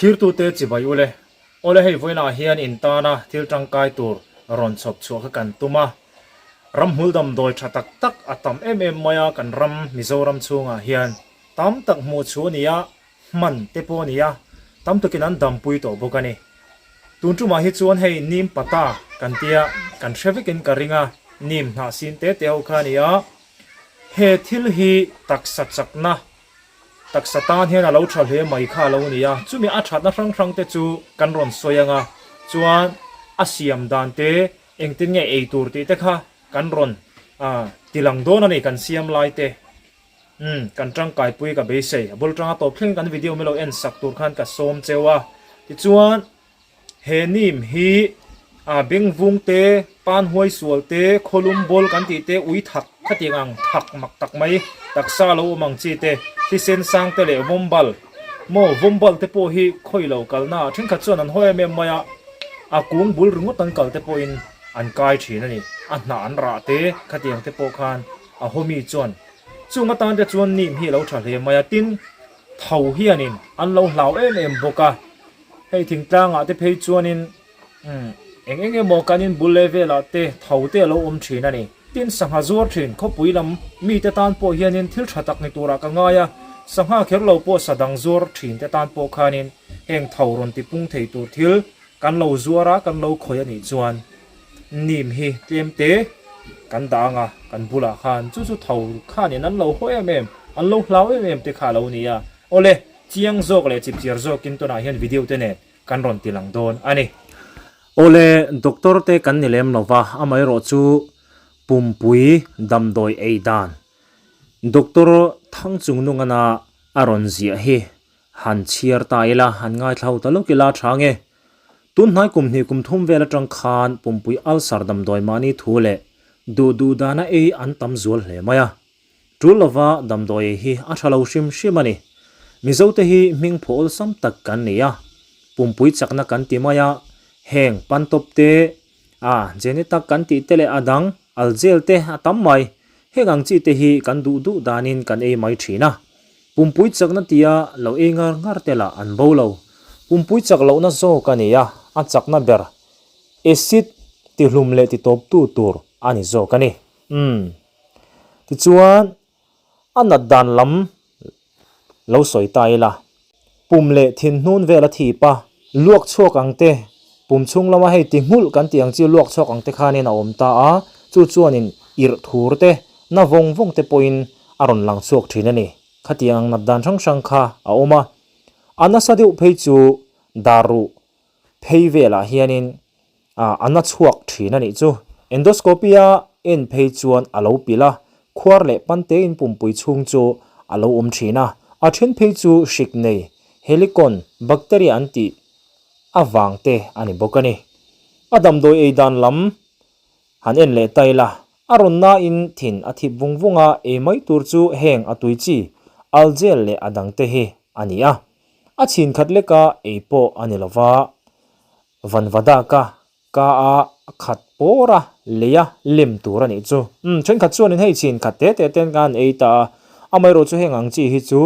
Thlirtute chibai ule. Awle hei vawiinah hian in tana thil tangkai tur rawn chhawp chhuah kha kan tum a. Ramhmul damdawi tha tak tak a tam em em mai a kan ram Mizoram chhungah hian tam tak hmuh chu a ni a, hman te pawh a ni a, tam takin an dampui tawh bawk a ni. Tun tumah hi chuan hei nim pata kan tia kan hre vekin ka ring a, nim hnah sin te te ho kha a ni a. He thil hi taksa chakna Taksa tan hian a lo tha hle mai kha a lo ni a, chumi a thatna hrang hrang te chu kan rawn sawi ang a, chuan a siam dan te engtin nge ei tur tih te kha kan rawn ti lang dawn a ni kan siam lai te. Umm kan tangkaipui ka beisei, a bul tanga tawp thleng kan video milo en sak tur khan ka sawm cheu a, tichuan. He nim hi a bengvung te, pan huai sual te, khawlum bawl kan tih te, ui thak khatiang ang thak mak tak mai taksa lo awm ang chi te, thisen sang te leh vawmbal maw vawmbal te pawh hi khawi lo kalna ah thenkhat chuan an haw em em mai a, a kung bul ringawt an kal te pawhin an kai thin a ni, a hnah an rah te khatiang te pawh khan a haw mi chuan chung atan te chuan nim hi a lo tha hle mai a, tin tho hianin an lo hlau em em bawk a. Hei thingtlangah te phei chuanin umm eng eng emaw kan in bul leh velah te tho te a lo awm thin a ni. Tin sangha zuar thin khawpui lam mite tan pawh hianin thil tha tak ni turah ka ngai a, sangha kher lo pawh sa dang zuar thin te tan pawh khanin heng tho rawn ti pung thei tur thil kan lo zuar a kan lo khawih a nih chuan nim hi tlem te kan dah ang a kan bulah khan chu chu tho khanin an lo haw em em an lo hlau em em te kha a lo ni a. Awle! Chiang zawk leh chipchiar zawkin tunah hian video te nen kan rawn ti lang dawn a ni. Awle, doctor te kan ni lem lova, amaherawh chu pumpui damdawi ei dan Doctor Thangchungnungana a rawn ziah hi han chhiar ta ila, han ngaithla ho ta lawk ila tha nge. Tunhnai kum hnih kum thum vel atang khan pumpui ulcer damdawi mahni thu leh duh duh dana ei an tam zual hle mai a. Tul lova damdawi hi a tha lo hrim hrim a ni. Mizote hi hming phuah awlsam tak kan ni a, pumpui chakna kan ti mai a, heng pantawp te, a Genetak kan tih te leh a dang, algel te a tam mai. Heng ang chi te hi kan duh duh danin kan ei mai thin a. Pumpui chakna tia lo ei ngar ngar te lah an bo lo. Pumpui chak lohna zawk a ni a, a chakna ber acid tihlum leh titawptu tur a ni zawk a ni. Umm. Tichuan, a nat dan lam lo sawi ta ila, pum leh thin hnun vel a thip a, luak chhuak ang te, pum chhung lama hei ti nghulh kan tih ang chi luak chhuak ang te khanin a awm ta a, chu chuanin irh thur te, na vawng vawng te pawhin a rawn lang chhuak thin a ni. Khatiang ang nat dan hrang hrang kha a awm a. A nasa deuh phei chu dar ruh phei velah hianin a na chhuak thin a nih chu. Endoscopy a en phei chuan a lo pilh a, khuar leh pantein pumpui chhung chu a lo awm thin a. A then phei chu hrik nei, helicon, bacteria an tih avang te a ni bawk a ni. A damdawi ei dan lam han en leh ta ila, a rawn nain thin a thip vung vung a, ei mai tur chu heng a tui chi, algel leh a dangte hi a ni a. A chhin khat leka ei pawh a ni lova, Vanvadaka ka a khat pawr a, lei a lem tur a nih chu. Umm, thenkhat chuanin hei chhin khat te te ten khan ei ta a, amaherawh chu heng ang chi hi chu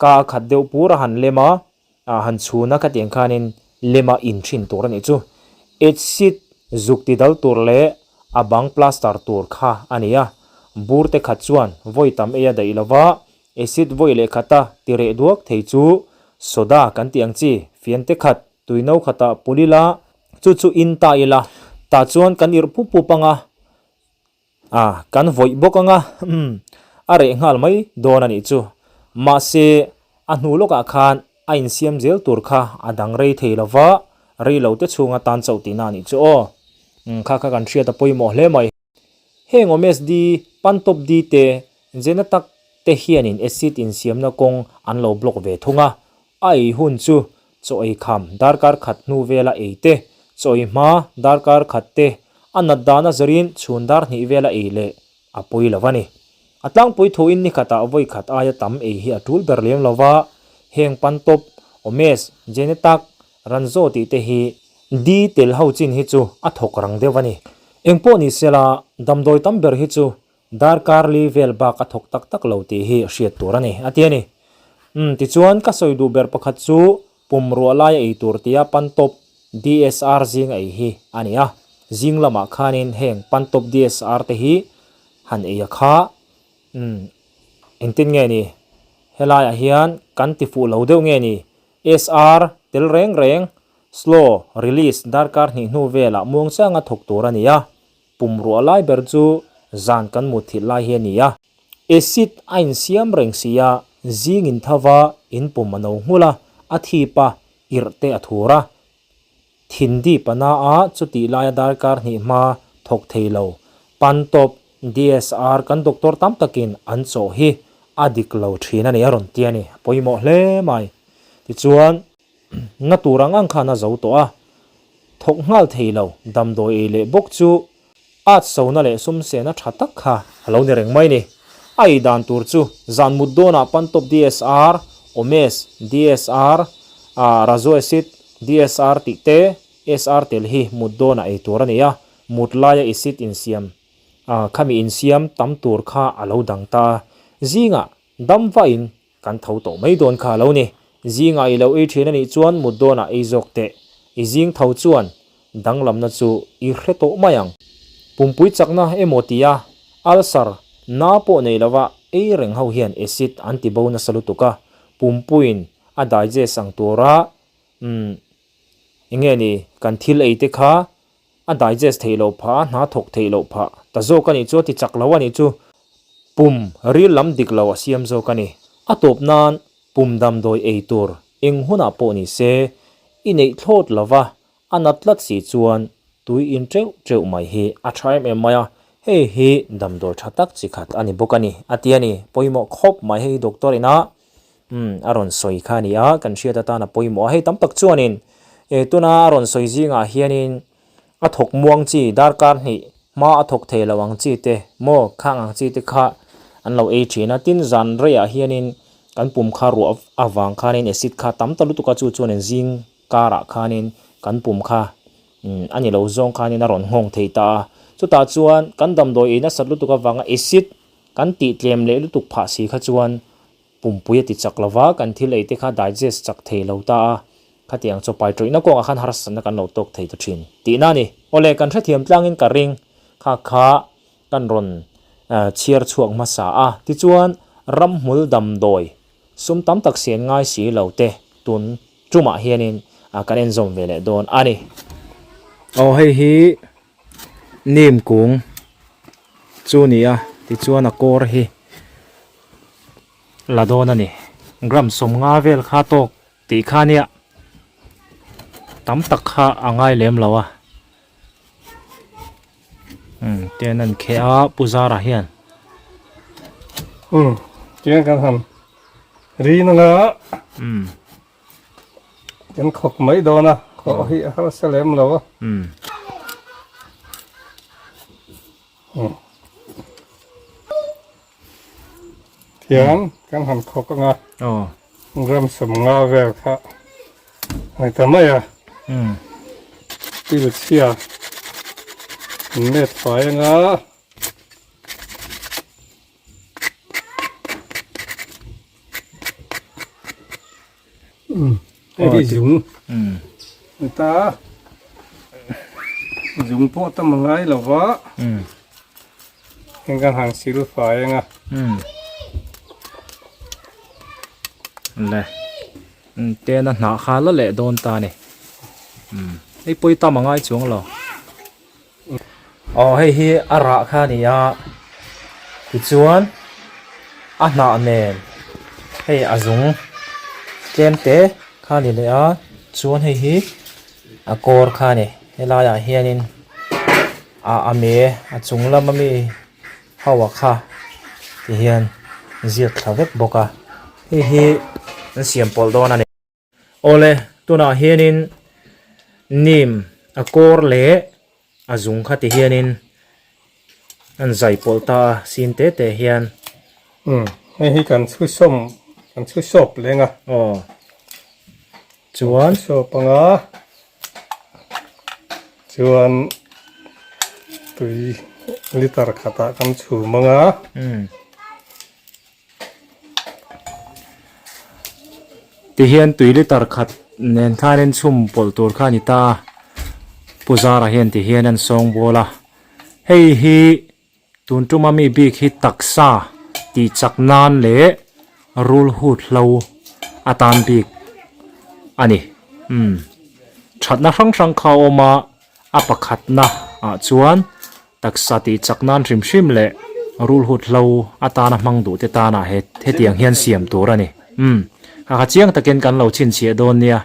ka a khat deuh pur a han lem a, ah han chhun a khatiang khanin lem a in thin tur a nih chu. Acid zuk ti dal tur leh a bang plaster tur kha a ni a, bur te khat chuan vawi tam ei a daih lova, acid vawi leh khata ti reh duak thei chu soda kan tih ang chi fian te khat Tui no khatah pul ila, chu chu in ta ila, tah chuan kan irh pup pup anga, a kan vawih bawk anga, umm, a reh nghal mai dawn a nih chu. Mahse, a hnu lawkah khan a insiam zel tur kha a dang rei thei lo va, rei lo te chhunga tan chauh tihna a nih chu aw. Umm, kha kha kan hriat a pawimawh hle mai. Heng awmsd, pantop D te, zena tak te hianin acid insiamna kawng an lo block ve thung a, A ei hun chu chaw ei kham darkar khat hnu vela ei te, chaw ei hma darkar khat te, a nat dan a zarin chhun dar hnih vela ei leh a pawi lo a ni. A tlangpui thuin ni khatah vawi khat aia tam ei hi a tul ber lem lo va, heng pantop, Omes, Genetak, Ranzo tih te hi di tel ho chin hi chu a thawk rang deuh a ni. Engpawh ni sela, damdawi tam ber hi chu Darkar li vel bak a thawk tak tak lo tih hi hriat tur a ni, a ti a ni. Umm, tichuan ka sawi duh ber pakhat chu Pum ruah laia ei tur tia Pantop DSR zing a ei hi a ni a. Zing lamah khanin heng Pantop DSR te hi han ei a kha. Umm engtin nge ni? Helaiah hian kan ti fuh lo deuh nge ni? SR tel reng reng slow release darkar hnih hnu velah muangchanga thawk tur a ni a. Pum ruah lai ber chu zan kan mut thilh lai hi a ni a. Acid a insiam reng si a, zing in thava in pum a no nghulh a, a thip a, irh te a thur a. Thin dip a na a, chutih laia darkar hnih hma thawk thei lo. Pantop, DSR kan doctor tam takin an chawh hi a dik lo thin a ni a rawn ti a ni. A pawimawh hle mai. Tichuan, na tur ang ang khan a zo tawh a, thawk nghal thei lo damdawi ei leh bawk chu At sona leh sumsena tha tak kha a lo ni reng mai ni. A ei dan tur chu zan mut dawnah Pantop DSR, Omes DSR, Razoacid DSR tih te SR tel hi mut dawnah ei tur a ni a, mut laia acid insiam khami insiam tam tur kha a lo dang ta a. Zingah dam vahin kan tho tawh mai dawn kha a lo ni. Zingah i lo ei thin a nih chuan mut dawnah ei zawk teh. I zing tho chuan danglamna chu i hre tawh mai ang. Pumpui chakna emaw tia ulcer na pawh nei lova ei reng ho hian acid an ti bo nasa lutuk a, pumpuiin a digest ang tura umm enge ni kan thil ei te kha a digest theih loh phah a, hna thawk theih loh phah ta zawk a nih chu a ti chak lo a nih chu pum ril lam dik lo a siam zawk a ni. A tawp nan pum damdawi ei tur eng hunah pawh ni se i neih thlawt lo va, a nat tlat si chuan tui in teuh teuh mai hi a tha em em mai a, hei hi damdawi tha tak chi khat a ni bawk a ni a ti a ni. Pawimawh khawp mai hei doctor ina Umm, a rawn sawi kha a ni a, kan hriat atan a pawimawh a. Hei tam tak chuanin e tuna a rawn sawi zingah hianin a thawk muang chi, darkar hnih hma a thawk thei lo ang chi te maw khang ang chi te kha an lo ei thin a. Tin, zan reiah hianin kan pum kha ruah avang khanin acid kha tam ta lutuk a, chu chuanin zing karah khanin kan pum kha a ni lo zawng khanin a rawn nghawng thei ta a. Chutah chuan kan damdawi ei nasat lutuk avanga acid kan tih tlem leh lutuk phah si kha chuan Pumpui a ti chak lo va, kan thil ei te kha digest chak thei lo ta a, khatiang chaw pai tawihna kawngah khan harsatna kan lo tawk thei ta thin tihna a ni. Awle, kan hrethiam tlangin ka ring kha kha kan rawn chhiar chhuak hmasa a, tichuan ramhmul damdawi sum tam tak sian ngai si lo te tun tumah hianin kan enzawm ve leh dawn a ni. Aw hei hi neem kung chu ni a, tichuan a kawr hi la dawn a ni. Gram 50 vel kha tawk tih kha nia tam tak kha a ngai lem lo a. Umm tian an kheh a pu zara hian. Umm tiang kan han rin anga. Umm. Kan khawk mai dawn a, khawh hi a harsa lem lo a. Umm. Thiam kan han khawk anga. Aw. Gram 50 vel kha ani ta mai a. Umm. Pil chhia met fai anga. Hei hi zung ni ta zung pawh tam a ngai lo va heng kan han sil fai anga le tena hnah kha la leh dawn ta ni hei pawi tam a ngai chuang lo. Aw hei hi a rah kha a ni a tichuan a hnah nen hei a zung tlem te kha a ni leh a chuan hei hi a kawr kha a ni helaiah hianin a a me a chung lama mi ho a kha tihian ziak thla vek bawk a hei hi an siam pawlh dawn a ni. Awle, tunah hianin neem a kawr leh a zung kha ti hianin an zai pawlh ta a, sin te te hian. Umm, hei hi kan chhu sawm, kan chhu sawp leng a. Aw, chuan. Kan chhu sawp anga, chuan tui liter khatah kan chhum anga. Umm. Tihian tui liter khat nen khanin chhum pawlh tur kha a ni ta a, Pu Zara hian ti hian an sawng bawl a, hei hi tun tuma mi bik hi taksa tih chak nan leh rul hut hlo atan bik a ni umm thatna hrang hrang kha a awm a, a pakhatna ah chuan Taksa tih chak nan hrim hrim leh rulhut hlo atana hmang duh te tanah he hetiang hian siam tur a ni. Umm, kha kha chiang takin kan lo chhinchhiah dawn nia.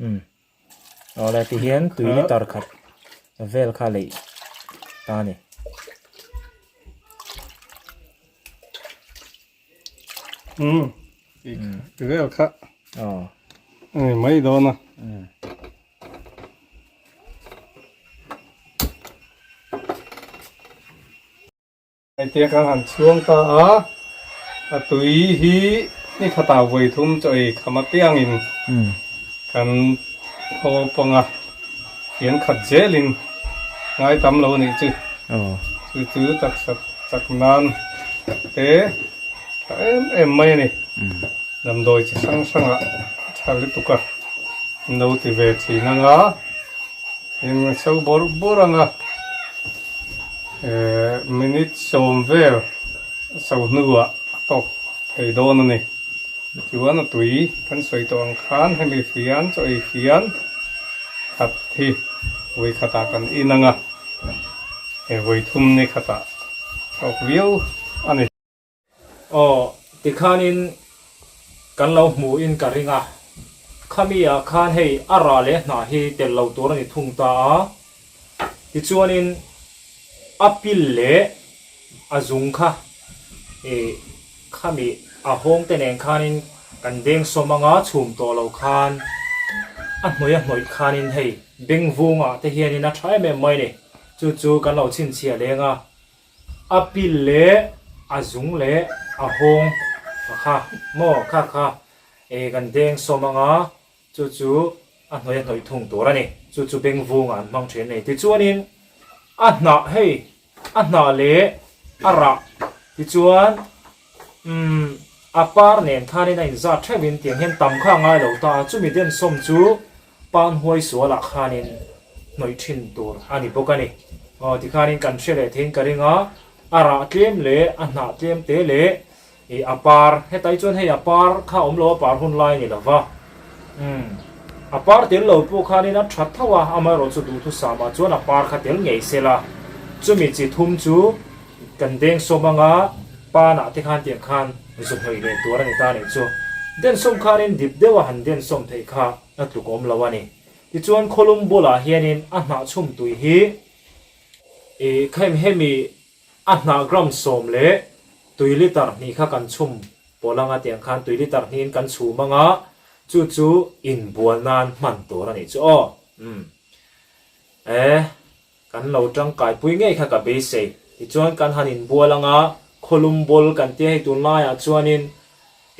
Umm, awle tihian tui litre khat vel kha leih ta a ni. Umm vel kha ani mai dawn a. Hetia kan han chhuang ta a, a tui hi ni khatah vawi thum chaw ei kham apiangin kan haw pawng a, fian khat zelin ngai tam lo a nih chu. Chu chu taksa chak nan te tha em em mai a ni. Damdawi chi hrang hrangah a tha lutuk a, an lo ti ve thin ang a, tin a so bawrh bawrh ang a, eh minute sawm vel a so hnuah a tawk thei dawn a ni. Chuan a tui kan sawi tawh ang khan hemi fian chaw ei fian khat hi vawi khatah kan in ang a. He vawi thum ni khatah tawk viau a ni. Aw, tikhanin kan lo hmuhin ka ring a, khami ah khan hei a rah leh hnah hi tel lo tur a ni thung ta a, tichuanin a pil leh a zung kha ih khami a hawng te nen khanin kan deng sawm anga chhum tawh lo khan a hnawih a hnawih khanin hei beng vungah te hianin a tha em em mai a ni. Chu chu kan lo chhinchhiah leng a, a pil leh a zung leh a hawng a kha maw kha kha eh kan deng sawm anga chu chu a hnawih a hnawih thung tur a ni. Chu chu beng vungah an hmang thin a ni. Tichuanin a hnah hei a hnah leh a rah tichuan umm a par nen khanin a inzat theuhin tiang hian tam kha a ngai lo ta a, chumi densawm chu Pan huai sualah khanin hnawih thin tur a ni bawk a ni. Aw tikhanin kan hre leh theiin ka ring a, a rah tlem leh a hnah tlem te leh ih a par, hetai chuan hei a par kha awm lo a par hun lai a ni lo va, umm a par tel lo pawh khanin a tha tho a, amaherawh chu duhthusam ah chuan a par kha tel ngei se la, chumi chi thum chu kan deng sawm anga panah te khan tiang khan zu hnawih leh tur a ni ta a nih chu. Densawm khanin dip deuha han densawm theih kha. A tluk awm lo a ni. Tichuan khawlum bulah hianin a hnah chhum tui hi ih khaim hemi a hnah gram sawm leh tui litre hnih kha kan chhum pawlh anga tiang khan tui litre hnihin kan chhum anga chu chu inbual nan hman tur a nih chu aw. Umm. E. Kan lo tangkai pui ngei kha ka beisei. Tichuan kan han inbual anga khawlum bawl kan tia hei tunlaiah chuanin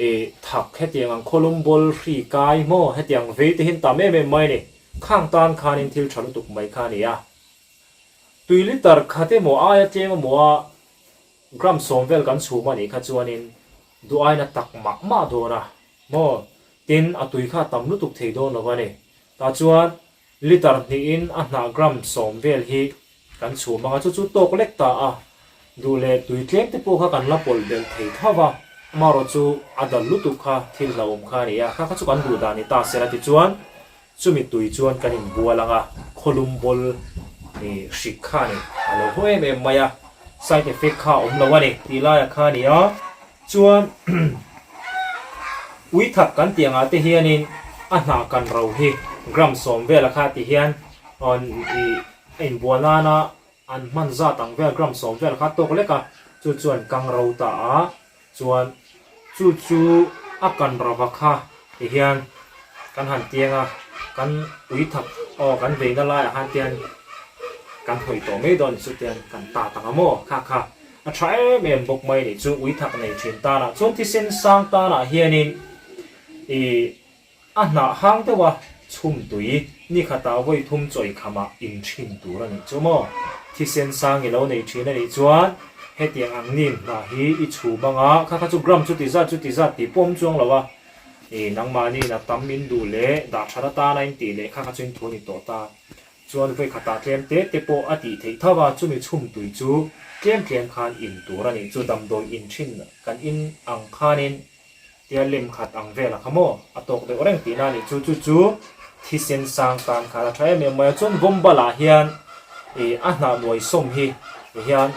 ih thak hetiang ang khawlum bawl hri kai maw hetiang vei te hian tam em em mai a ni. Khang tan khanin thil tha lutuk mai kha a ni a. Tui litre khat emaw aia tlem emaw a gram sawm vel kan chhum a nih kha chuanin duh aina tak mah mah dawn a maw. Tin a tui kha a tam lutuk thei dawn lo a ni. Tah chuan Litre hnihin a hnah gram sawm vel hi kan chhum ang a, chu chu tawk lek ta a, duh leh tui tlem te pawh kha kan la pawlh belh thei tho va, amaherawh chu a dal lutuk kha thil hlauhawm kha a ni a, kha kha chu kan duh dan ni ta se la tichuan chumi tui chuan kan inbual ang a, khawlum bawl ih hrik kha a ni, a lo haw em em mai a, side effect kha a awm lo a ni tih laiah kha a ni a, chuan Ui thak kan tih angah te hianin a hnah kan ro hi gram sawm vela kha ti hian ih a inbual nana an hman zat ang vel gram sawm vel kha tawk lek a, chu chuan kang ro ta a, chuan chu chu a kan rova kha ti hian kan han tiang a, kan ui thak aw kan veina laiah khan tian kan hnawih tawh mai dawn chu tian kan ta tak a maw kha kha. A tha em em bawk mai nih chu ui thak nei thin tanah chuan thisen sang tanah hianin ih a hnah hang deuh a chhum tui ni khatah vawi thum chawi khamah in thin tur a nih chu maw. Thisen sang i lo nei thin a nih chuan hetiang ang nim hnah hi i chhum ang a, kha kha chu gram chuti zat chuti zat tih pawh awm chuang lo a, i nangmahniin a tam in duh leh dah that atana in tih leh kha kha chu in thu a ni tawh ta. Chuan vawi khatah tlem te te pawh a tih theih tho a, chumi chhum tui chu tlem tlem khan in tur a nih chu damdawi in thin kan in ang khanin Tia lem khat ang vel a kha maw? A tawk deuh reng tihna a nih chu. Chu chu thisen sang tan khan a tha em em mai a. Chuan Vawmbal ah hian ih a hnah nuai sawm hi ti hian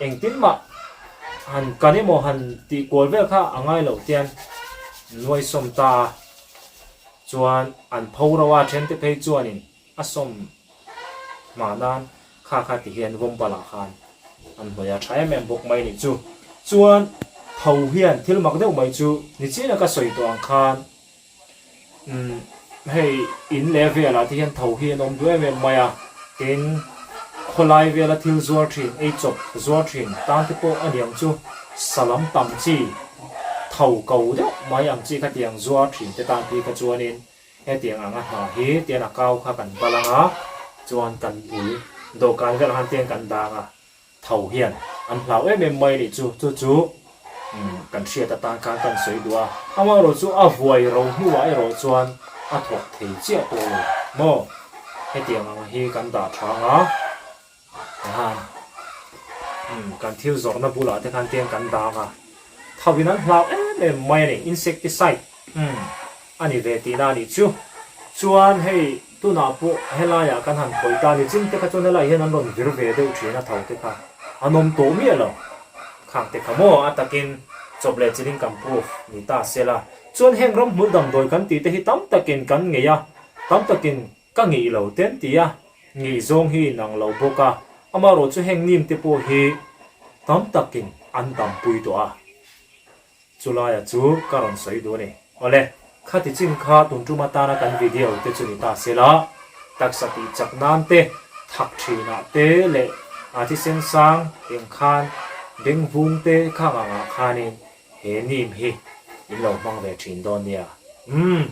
engtin mah han kan emaw han tih kual vel kha a ngai loh tian nuai sawm ta a. Chuan an pho ro a then te phei chuanin a sawm hma nan kha kha ti hian Vawmbal ah khan an hnawih a tha em em bawk mai nih chu. Chuan tho hian thil mak deuh mai chu ni chiah ka sawi tawh ang khan umm hei in leh velah te hian tho hi an awm duh em em mai a, tin khawlai vela thil zuar thin ei chawp zuar thin tan te pawh a niang chu salam tam chi tho ko deuh mai ang chi kha tiang zuar thin te tan phei kha chuanin Hetiang anga hna hi tian a kau kha kan bal ang a, chuan kan bul dawhkan velah khan tiang kan dang a, tho hian an hlau em em mai nih chu, chu chu kan hriat atan khan kan sawi duh a, amaherawh chu a vuai ro hnuah erawh chuan a thawk thei chiah tawh lo maw? Hetiang ang hi kan dah tha ang a, tihan kan thil zawrhna bulah te khan tiang kan dang a, tho in an hlau em em mai a ni, insecticide a ni ve tihna a nih chu. Chuan hei tunah pawh helaiah kan han khawih ta a ni, chingte kha chuan helaiah hian an rawn vir ve deuh thin a tho te kha an awm tawh miah lo, khang te kha maw a takin chawp leh chilin kan proof ni ta se la. Chuan heng ramhmul damdawi kan tih te hi tam takin kan ngei a, tam takin Ka ngei lo ten ti a, ngei zawng hi inang lo bawk a, amaherawh chu heng nim te pawh hi tam takin an dampui tawh a, chulaia chu ka rawn sawi duh a ni. Awle, khati chin kha tun tum atana kan video te chu ni ta se la, taksa tih chak nan te, thak thinah te leh a thisen sang eng khan bengvung te khang angah khanin he nim hi in lo hmang ve thin dawn nia. Umm.